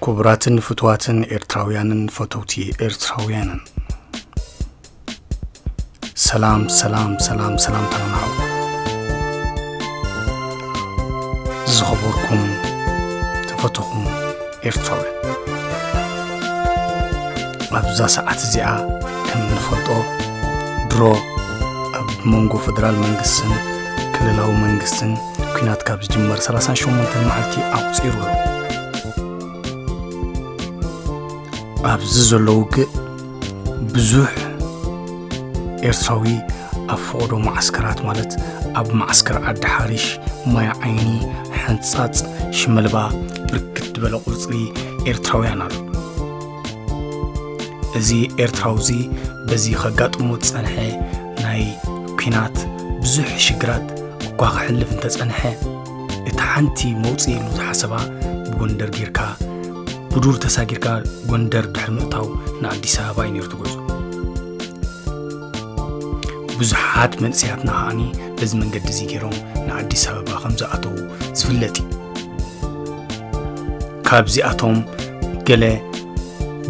ክቡራትን ፍቱዋትን ኤርትራውያንን ፈተውቲ ኤርትራውያንን፣ ሰላም፣ ሰላም፣ ሰላም፣ ሰላም ተመዓው። ዝኸበርኩም ተፈተኹም ኤርትራውያን፣ ኣብዛ ሰዓት እዚኣ ከም እንፈልጦ ድሮ ኣብ መንጎ ፈደራል መንግስትን ክልላዊ መንግስትን ኲናት ካብ ዝጅመር ሰላሳን ሸሞንተን መዓልቲ ኣቑጺሩ ኣሎ። ኣብዚ ዘሎ ውግእ ብዙሕ ኤርትራዊ ኣብ ፈቐዶ መዓስከራት፣ ማለት ኣብ መዓስከር ዓዲ ሓሪሽ፣ ማይ ዓይኒ፣ ሕንጻጽ፣ ሽመልባ ብርክት ዝበለ ቁጽሪ ኤርትራውያን ኣሎ። እዚ ኤርትራዊ እዚ በዚ ከጋጥሞ ዝጸንሐ ናይ ኲናት ብዙሕ ሽግራት እኳ ክሕልፍ እንተጸንሐ፣ እታ ሓንቲ መውጽኢ ኢሉ ዝሓሰባ ብጎንደር ጌርካ፣ ብዱር ተሳጊርካ ጎንደር ድሕሪ ምእታው ንኣዲስ ኣበባ እዩ ነይሩ እቲ ጉዕዞ። ብዙሓት መንእሰያትና ከዓኒ በዚ መንገዲ እዚ ገይሮም ንኣዲስ ኣበባ ከም ዝኣተዉ ዝፍለጥ እዩ። ካብዚኣቶም ገለ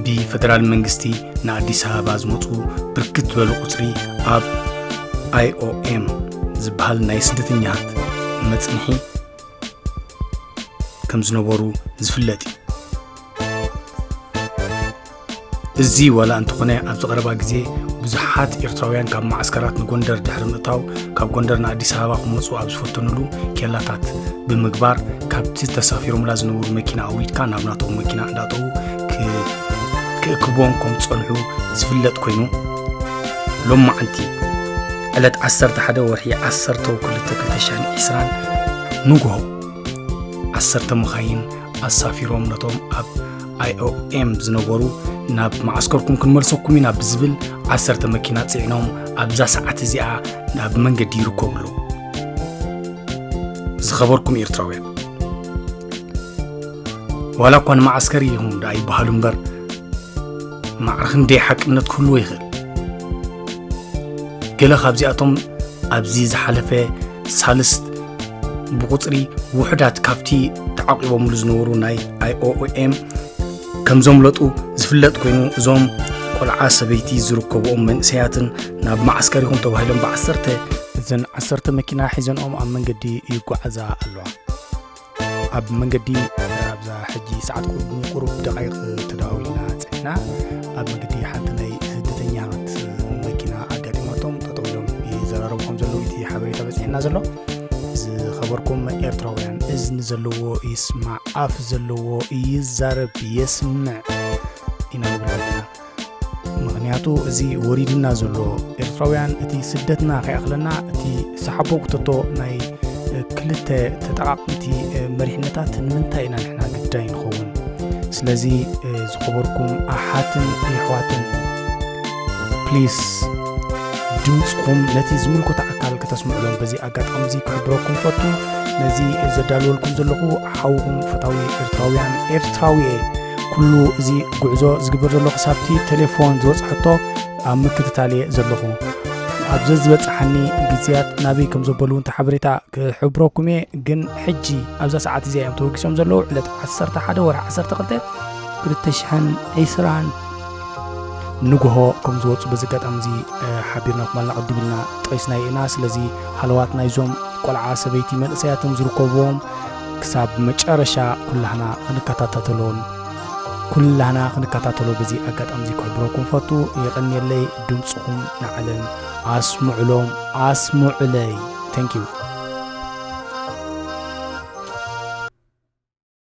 ብፈደራል መንግስቲ ንኣዲስ ኣበባ ዝመጹ ብርክት ዝበሉ ቁጽሪ ኣብ ኣይ ኦ ኤም ዝበሃል ናይ ስደተኛታት መጽንሒ ከም ዝነበሩ ዝፍለጥ እዩ። እዚ ዋላ እንተኾነ፣ ኣብዚ ቀረባ ግዜ ብዙሓት ኤርትራውያን ካብ መዓስከራት ንጎንደር ድሕሪ ምእታው፣ ካብ ጎንደር ንኣዲስ ኣበባ ክመጹ ኣብ ዝፈተኑሉ ኬላታት ብምግባር፣ ካብቲ ተሳፊሮምላ ዝነበሩ መኪና ኣውሪድካ ናብ ናቶም መኪና እንዳእተዉ ክ-፣ ክእክብዎም ከም ዝጸንሑ ዝፍለጥ ኮይኑ፣ ሎማዓንቲ ዕለት ዓሰርተ ሓደ ወርሒ ዓሰርተ ክልተ ክልተ ሽሕን ዕስራን ንግሆ፣ ዓሰርተ መኻይን ኣሳፊሮም ነቶም ኣብ ኣይ ኦ ኤም ዝነበሩ፣ ናብ መዓስከርኩም ክንመልሰኩም ኢና ብዝብል ዓሰርተ መኪና ጽዒኖም ኣብዛ ሰዓት እዚኣ ኣብ መንገዲ ይርከቡ ኣለዉ። ዝኸበርኩም ኤርትራውያን፣ ዋላ እኳ ንመዓስከር ኢኹም ደኣ ይበሃሉ እምበር፣ ማዕረ ክንደይ ሓቅነት ክህልዎ ይኽእል? ገለ ካብዚኣቶም ኣብዚ ዝሓለፈ ሳልስት ብቁጽሪ ውሑዳት ካብቲ ተዓቂቦምሉ ዝነበሩ ናይ ኣይ ኦ ኤም ከም ዘምለጡ ዝፍለጥ ኮይኑ፣ እዞም ቆልዓ ሰበይቲ ዝርከብኦም መንእሰያትን ናብ መዓስከር ኢኹም ተባሂሎም ብዓሰርተ፣ እዘን ዓሰርተ መኪና ሒዘንኦም ኣብ መንገዲ ይጓዓዛ ኣለዋ። ኣብ መንገዲ ኣብዛ ሕጂ ሰዓት ቁሩብ ንቁሩብ ደቓይቕ ተደዋዊልና ጸኒሕና። ኣብ መንገዲ ሓንቲ ናይ ስደተኛታት መኪና ኣጋጢማቶም ጠጠው ኢሎም ይዘራረቡ ከም ዘለዉ እቲ ሓበሬታ በጺሕና ዘሎ። ዝኸበርኩም ኤርትራውያን፣ እዝኒ ዘለዎ ይስማዕ፣ ኣፍ ዘለዎ ይዛረብ፣ የስምዕ ኢና ንብል ዘለና። ምኽንያቱ እዚ ወሪዱና ዘሎ ኤርትራውያን፣ እቲ ስደትና ከይኣኽለና፣ እቲ ሰሓቦ ጉተቶ ናይ ክልተ ተጠቓቕምቲ መሪሕነታት ንምንታይ ኢና ንሕና ግዳይ ንኸውን? ስለዚ ዝኸበርኩም ኣሓትን የሕዋትን፣ ፕሊስ ድምፅኹም ነቲ ዝምልከቶ ኣካል ከተስምዑሎም በዚ ኣጋጣሚ እዚ ክሕብረኩም ፈቱ። ነዚ ዘዳልወልኩም ዘለኹ ሓውኹም ፈታዊ ኤርትራውያን፣ ኤርትራዊ እየ። ኩሉ እዚ ጉዕዞ ዝግበር ዘሎ ክሳብቲ ቴሌፎን ዝበጽሐቶ ኣብ ምክትታል እየ ዘለኹ። ኣብ ዘዝበጽሓኒ ግዜያት ናበይ ከም ዘበሉ እውን ሓበሬታ ክሕብረኩም እየ። ግን ሕጂ ኣብዛ ሰዓት እዚኣ እዮም ተወጊሶም ዘለዉ። ዕለት ዓሰርተ ሓደ ወርሒ ዓሰርተ ክልተ ክልተ ሽሕን ዕስራን ንግሆ ከም ዝወጹ በዚ ኣጋጣሚ እዚ፣ እ፣ ሓቢርናኩም ኣለና። ቅድም ኢልና ጠቂስናዮ ኢና። ስለዚ ሃለዋት ናይዞም ቆልዓ ሰበይቲ መንእሰያትን ዝርከብዎም ክሳብ መጨረሻ ኩላህና ክንከታተሎን ኩላህና ክንከታተሎ በዚ ኣጋጣሚ እዚ ክሕብረኩም ፈቱ። የቐንየለይ፣ ድምፅኹም ንዓለም ኣስምዑሎም፣ ኣስምዑለይ። Thank you።